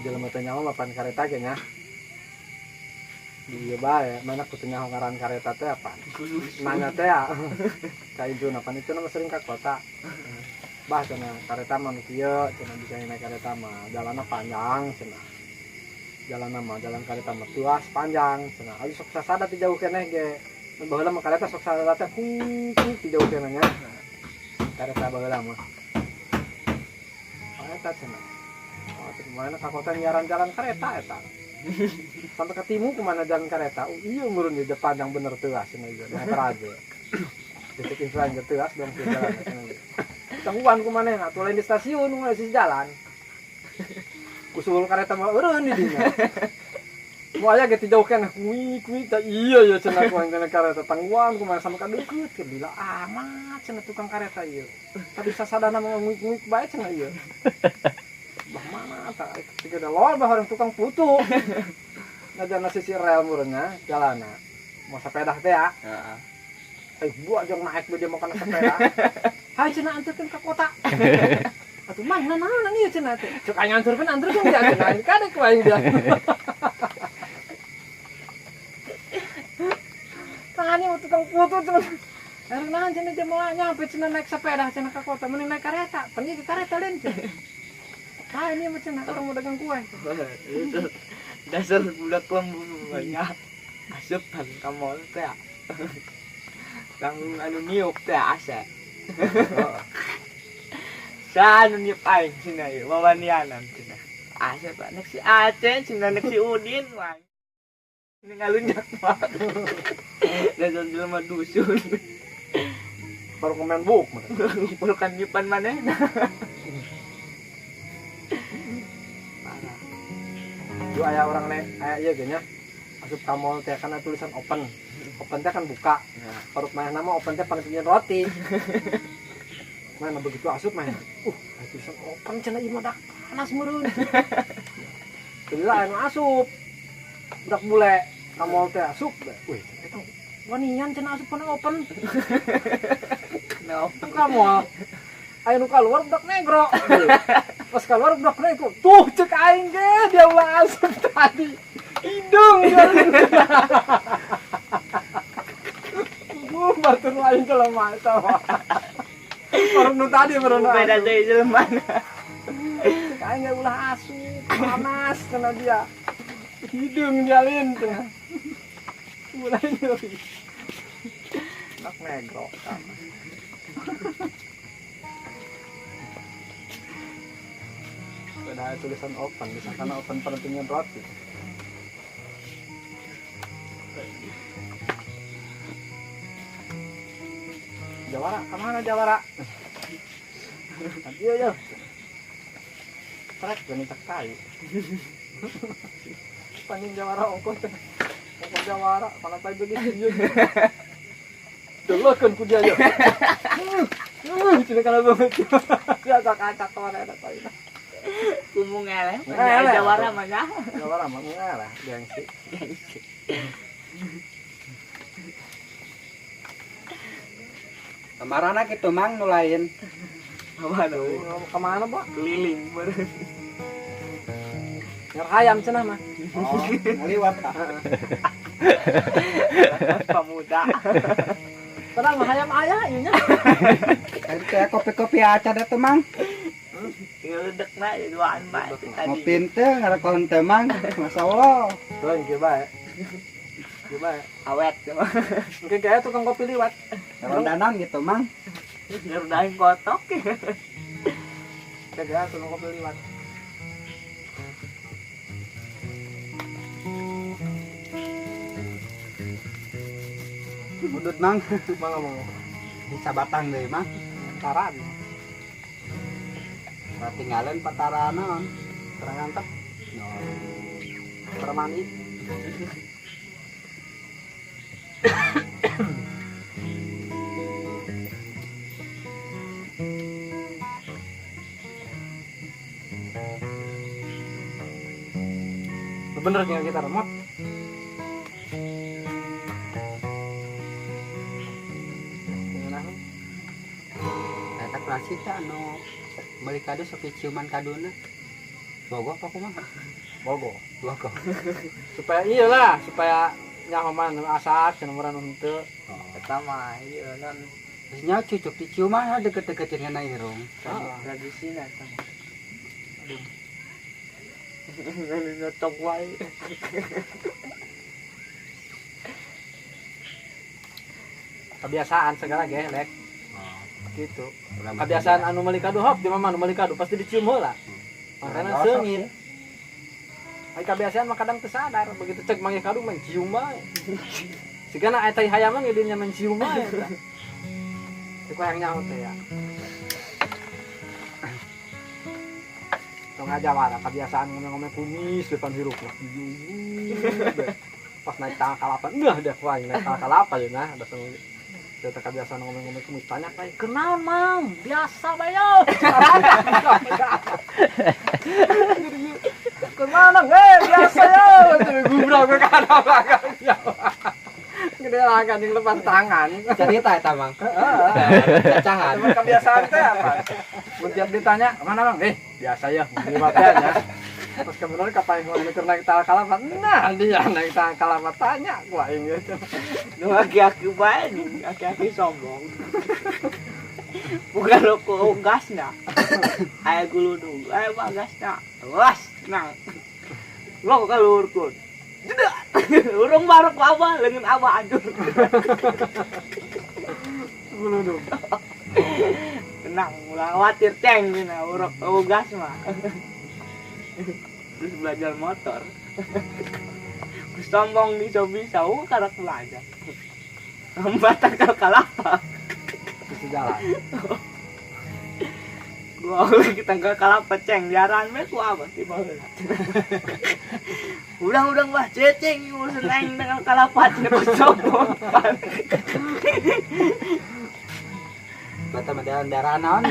Jelema teh nyaho mapan kareta ge nya. Di ieu bae, mana kudu nyaho ngaran kareta teh apa? Nanya teh ya. Ka Ijun apa itu nama sering ka kota. Bah cenah kareta mah nu kieu, cenah bisa naik kareta mah jalanna panjang cenah. Jalan mah jalan kareta mah tuas panjang cenah. Ari sok sasada ti jauh keneh ge. Mun baheula mah kareta sok sasada teh kung ti jauh keneh nya. Kareta baheula mah. Eta cenah. Oh, mana ka kota nyiaran jalan kereta eta. Sampai ketemu kemana jalan kereta. Oh, iya meureun di panjang bener teuas cenah ieu. Meter aja. Titik influencer teuas dong di jalan cenah ieu. Tangguhan ku manehna atuh lain di stasiun nu sisi jalan. Kusul kereta mah eureun di dinya. Mau aya ge ti jauh keneh kui kui ta iya ya cenah ku aing kareta tangguhan ku maneh sama ka deukeut ke bila amat cenah tukang kareta ieu. Tapi sasadana mah nguik-nguik bae cenah ieu. Bah mana tak ketika ada loba orang tukang putu. Ngajana sisi rel murenya jalana. Mau sepeda teh ya. Heeh. Eh buat jong naik dia mau kana sepeda. Hai cenah anterkeun ka kota. Atuh mang naon ieu cenah teh. Cek aing anterkeun anterkeun dia cenah aing kadek ku aing dia. Tani mau tukang putu cenah. Erek naon cenah dia mau nyampe cenah naik sepeda cenah ka kota mending naik kareta. Pergi ke kareta lain cenah. Ah ini macam nak orang mau dagang kue. Itu dasar budak lembu banyak. Asupan kamu teh. Tanggung anu niup teh asa. Sa anu niup aing cenah ieu wawanianan cenah. Asa pak nek si Aceh cenah nek si Udin wah. Ini ngalunjak mah. Dasar jelema dusun. Baru komen buk. Ngumpulkan niupan manehna. Itu aya orang nek aya ieu ge nya. Asup ka mall teh kana tulisan open. Open teh kan buka. Nah. Paruk manehna mah open teh pangtingin roti. Mana begitu asup manehna. Aya tulisan open cenah ieu mah dak panas meureun. Gila anu asup. Budak bule ka mall teh asup. Wih, eta wanian cenah asup kana open. No. Ka mall. Aya nu kaluar budak negro. Pas keluar budak negro, tuh cek aing ge dia ulah asup tadi. Hidung dia. Batur lain jelema eta mah. Baru nu tadi baru nu. Beda deui jelema. Cek aing ge ulah asup, panas cenah dia. Hidung dia lin cenah. Ulah nyeri. Budak negro sama. Ada tulisan open, di sana open pentingnya roti. Jawara, kemana Jawara? Iya ya. Trek gini cek tai. Paning Jawara ongkos teh. Ongkos Jawara, kana tai begitu. Delekeun ku dia ya. Cina kana banget. Dia acak-acak kemana eta tai. Kumu ngeleh, Jawara mah nya. Jawara mah ngeleh, gengsi. Gengsi. Kamarana kitu mang nu lain. Apa tuh? Kemana, Pak? Keliling bareng. Nyer hayam cenah mah. Oh, ngaliwat tah. Pemuda. Padahal mah hayam aya ieu nya. Kayak kopi-kopi aca da tuh mang. Ngeledekna ya duaan bae tadi. Ngopi teh ngarakon teh mang, masyaallah. Tuh kieu bae. Kieu bae. Awet. Mungkin kayak tukang kopi liwat. Rondanan gitu mang. Ngerudahin kotok. Kayak tukang kopi liwat. Udut mang. Mang ngomong. Di sabatang deui mang. Tara. Tinggalan patara naon? Serangan teh. No. Permani. Bener tinggal kita remote. Eta klasik teh anu meuli kado sok ciuman kadona. Bogoh apa kumaha? Bogoh. Bogoh. Supaya iyalah, supaya nyaho mah nu asak cenah murah nu henteu. Eta mah ieu non Nya cucuk dicium mah deket-deketin kana irung. Tradisina eta mah. Aduh. Ngetok wae. Kebiasaan segala ge lek. Gitu. Kebiasaan anu meuli kado hop di mama anu meuli kado pasti dicium heula. Makanya seungit. Ai kebiasaan mah kadang teu sadar, begitu cek manggih kado mencium bae. Sigana aya tai hayaman ge dinya mencium bae eta. Teu hayang nyaho teh ya. Tong ngajawara kebiasaan ngomong-ngomong kumis depan hirup lah. Pas naik tangga kalapa, enggak deh wah naik tangga kalapa ya nah, ada semua. Saya kebiasaan ngomong-ngomong kumis tanya kayak kenaon mang, biasa bae yo. Kemana biasa yo, gubrak ke kanan belakang. Gede lah kan yang lepas tangan. Cerita eta mang. Cacahan. Cuman kebiasaan teh apa? Mun tiap ditanya, "Mana Bang?" Biasa ya, lima teh ya. Terus kebetulan kapan gua mikir naik tangga kalapa? Nah, dia naik tangga kalapa tanya gua aing gitu. Nu aki-aki bae nih, aki-aki sombong. Bukan rokok gasna. Aya guludug, aya mah gasna. Was, tenang. Lo kaluhurkeun. Jedak. Urung barok ku abah, leungeun abah aduh. Guludug. Tenang, ulah khawatir ceng dina uruk gas mah. Terus belajar motor. Terus sombong di bisa karak belajar. Batak kalapa. Bisa jalan. Gua lagi tanggal kalapa ceng diaran we ku abah ti baheula. Udang-udang bah ceceng urusan aing tanggal kalapa cenah ku sombong. Bata mah darah naon.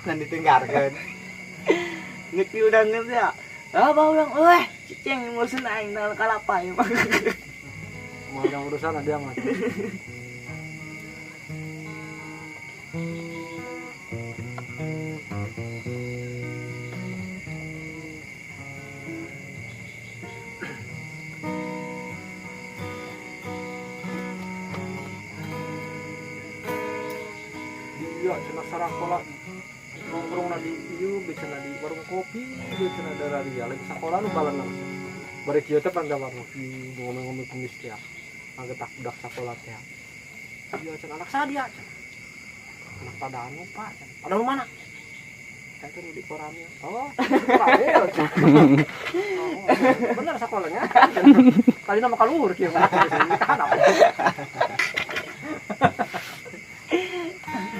Dan ditinggalkeun. Niki udah ngerti ya. Apa ulang eueuh ceceng urusan aing tanggal kalapa ya. Mau ada urusan dia mah. Iya, cenah sarakola nongkrong na di ieu cenah di warung kopi, cenah dararia lagi sakola nu balenang. Bari kieu teh pan gambar ngomong-ngomong kumis teh. Anggetak budak sakola teh. Iya cenah anak sadia cenah. Anak Padanu, Pak. Padanu mana? Saya tuh di Koramil. Oh, Koramil. Oh, bener sekolahnya. Tadi nama kaluhur kieu mah.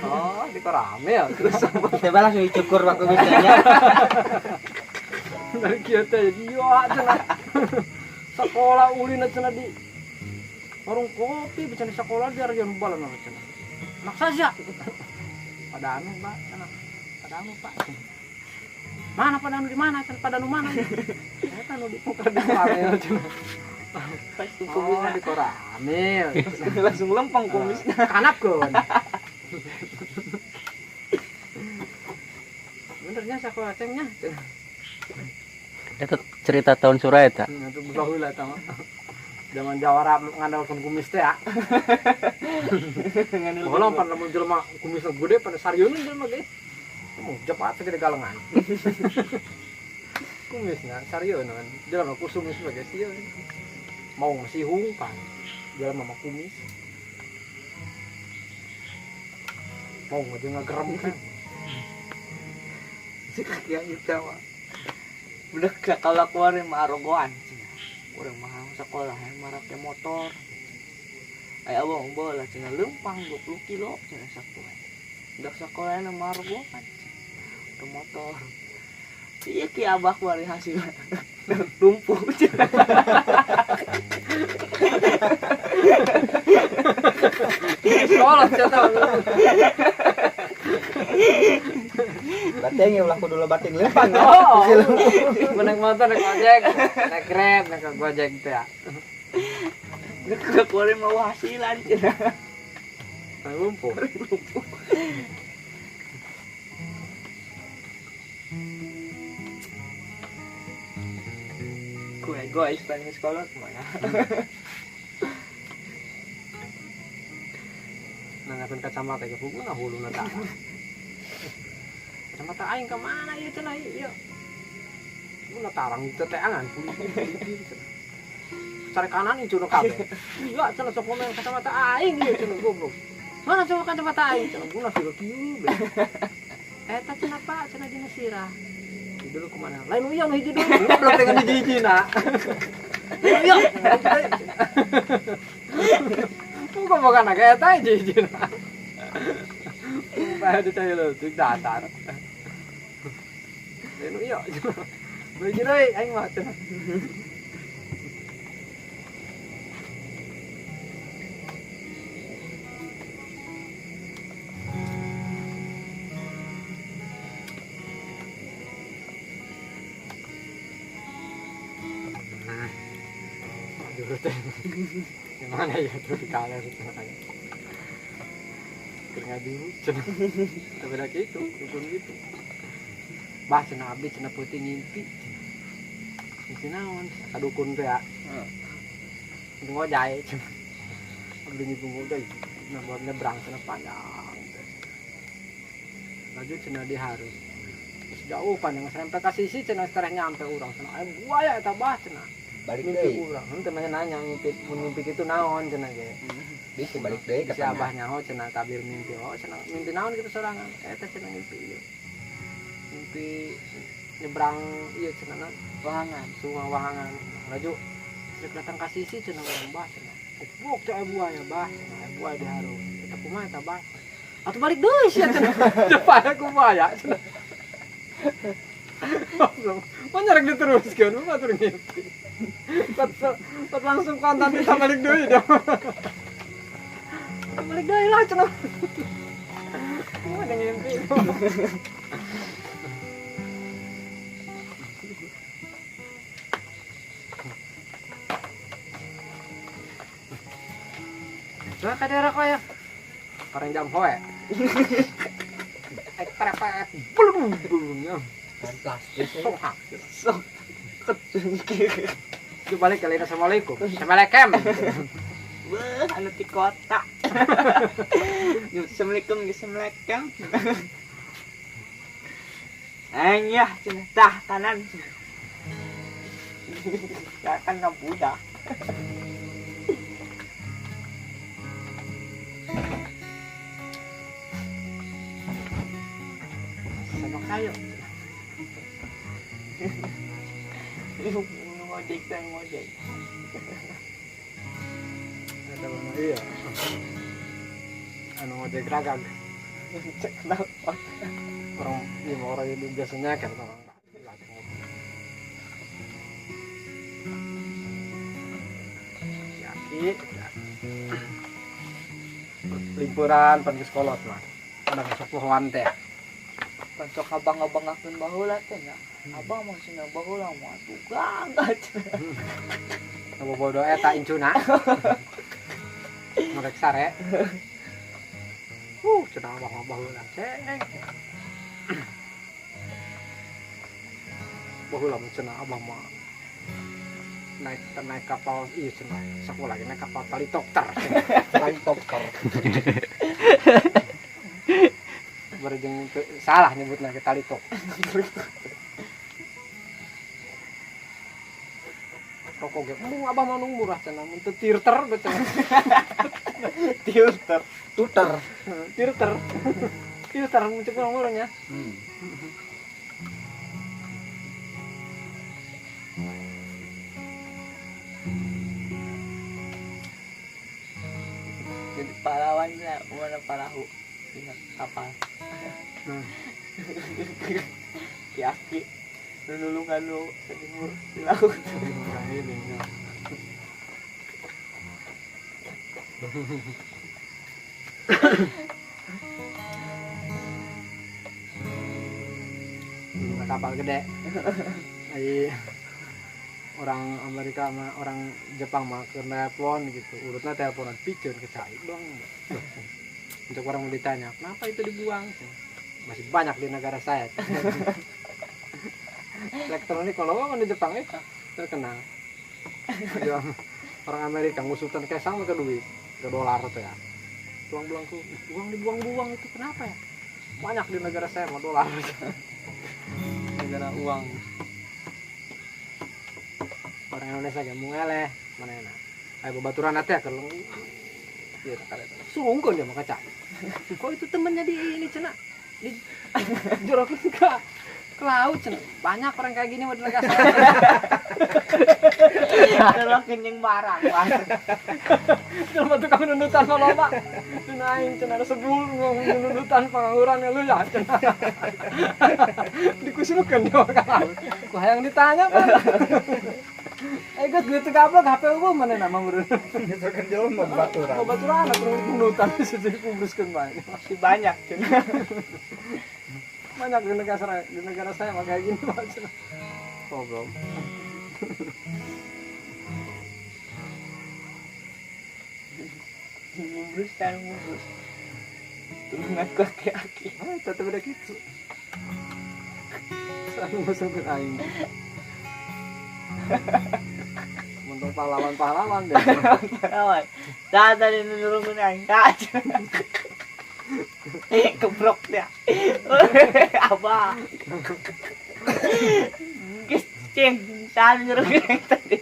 Oh, di Koramil. Terus coba langsung dicukur waktu misalnya. Dari kieu teh iya cenah. Sekolah ulin cenah di warung kopi bisa di sekolah biar yang balan cenah. Anak saja. Padanu, Pak, cenah. Padanu, Pak. Mana Padanu di mana? Cenah Padanu mana? Eta nu di Koramil cenah. Pas kumisna di Koramil. Langsung lempeng kumisna. Kanapkeun. Benernya sakola cengnya. Eta cerita tahun sura eta. Itu baheula eta mah. Zaman jawara ngandalkeun kumis teh ya. Baheula pan lamun jelema kumisna gede pada sarieun jelema ge. Jepat segede galengan. Kumisna sarieun kan. Jelema kusumis mah ge sieun. Mau sihung pan. Jelema mah kumis. Mau aja ngagerem kan. Cek yang itu mah. Udah kalau keluar mah arogoan. Urang mah sekolah marake motor. Aya abang bola cenah leumpang 20 kilo cenah sapoe. Udah sekolah mah arogoan. Ke motor. Iya ki abah bari hasilna. Lumpuh cenah. Sekolah cenah. Berarti yang ulah kudu lebatin leumpang. Oh. Naik motor, naik ojek, naik Grab, naik Gojek teh ya. Geus kuari mau hasilan cenah. Lumpuh. Lumpuh. Egois paling sekolah kemana? Nangakeun kacamata ge puguna huluna tah. Kacamata aing ka mana ieu cenah ieu. Puguna tarang teu teangan polisi. Cari kanan ieu cenah kabeh. Iya cenah sok komen kacamata aing ieu cenah goblok. Mana coba kacamata aing cenah guna sih kieu. Eta cenah Pak cenah dina sirah. Dulu kemana? Lain uyang hiji dulu. Goblok dengan hiji-hijina. Uyang. Bukan bukan kayak eta hiji-hijina. Bae dicari leutik dasar. Lain uyang. Hiji deui aing mah cenah. Gimana ya tuh di kaler cenah. Keur ngadu cenah. Tapi da kitu, dukun gitu. Bah cenah abdi cenah peuting ngimpi. Ngimpi naon? Ka dukun teh ya. Heeh. Ngojay cenah. Abdi ngimpi ngojay. Nah buat nyebrang cenah panjang. Laju cenah di harus. Terus jauh panjang sampai ka sisi cenah tereh nyampe urang cenah. Aya buaya eta bah cenah. Balik mimpi deui. Urang henteu nanya mimpi mun mimpi kitu naon cenah ge. Bisa balik deui ka si abah nyaho cenah tabir mimpi oh cenah mimpi naon kitu sorangan. Eta cenah mimpi ieu. Mimpi nyebrang ieu cenah Wahangan. Sungai Wahangan. Laju rek datang ka sisi cenah urang bah cenah. Goblok teh aya buaya bah cenah aya buaya di hareup. Eta kumaha eta bah? Atuh balik deui sia cenah. Cepaya ku buaya cenah. Mah nyarek diteruskeun mah batur ngimpi. Pat langsung kontan kita balik deui dah. Balik deui lah cenah. Kumaha ngimpi. Coba ka daerah koyo. Pareng jam hoe. Ek trepek belum belum. Plastik. Sok. Itu balik kali assalamualaikum. Assalamualaikum. Wah, anu di kota. Assalamualaikum, assalamualaikum. Aing ya, cenah tah kanan. Ya kan ka budak. Sama kayo. Ngojek dan ngojek. Ada mah iya. Anu ngojek ragag. Cek kenapa? Orang lima orang itu biasanya kan orang. Yaki. Limpuran pan geus kolot mah. Ada masuk pohoan teh. Pan sok abang-abangakeun baheula teh nya. Abang mah cenah baheula mah tukang cenah. Nu bodo eta incuna. Merek sare. Cenah abah mah baheula ceng. Baheula mah cenah abah mah naik kapal ieu cenah. Sakola ge naik kapal helikopter. Helikopter. Berjeng salah nyebutna ke talitok. Rokok ge mung abah mah nu murah cenah mun teu tirter cenah. Tirter, tuter. Tirter. Tirter mun cek urang murahnya. Jadi pahlawan lah, mana parahu dina kapal. Ki-aki nulungan nu ke timur di laut. Kapal gede. Ai orang Amerika sama orang Jepang mah keur telepon gitu. Urutna teleponan piceun ke cai doang. Untuk orang mau ditanya, kenapa itu dibuang? Masih banyak di negara saya. Elektronik kalau di Jepang itu terkenal. Orang Amerika ngusutan kesang ke duit, ke dolar tuh ya. Tuang belangku, uang dibuang-buang itu kenapa ya? Banyak di negara saya mah dolar. Negara uang. Orang Indonesia ge mau ngeleh, mana enak. Ayo babaturan teh kalau iya kareta. Sungkeun dia mah kaca. Kok itu temennya di ini cenah? Di jorokin ke laut cenah. Banyak orang kayak gini mah di negara saya. Jorokin yang barang. Jelema tukang nundutan mah loba. Cenah aing cenah ada sebul nundutan pengangguran lu ya cenah. Dikusulkeun dia mah ka laut. Ku hayang ditanya kan. Eh geus duit teu gablok HP eueuh mana nama meureun. Itu kan jelema baturan. Mau baturan atuh nundutan bisa jadi kubruskeun bae. Masih banyak cenah. Banyak di negara saya mah kayak gini mah cenah. Goblok. Ngubrus kan ngubrus. Tulungan ku aki-aki. Ah, tetep udah gitu. Selalu ngusungkeun aing. Untung pahlawan-pahlawan deh. Pahlawan. Dah tadi nulungan aing. Dah. Kebrok dia. Apa? Geus cing, tadi nulungan aing tadi.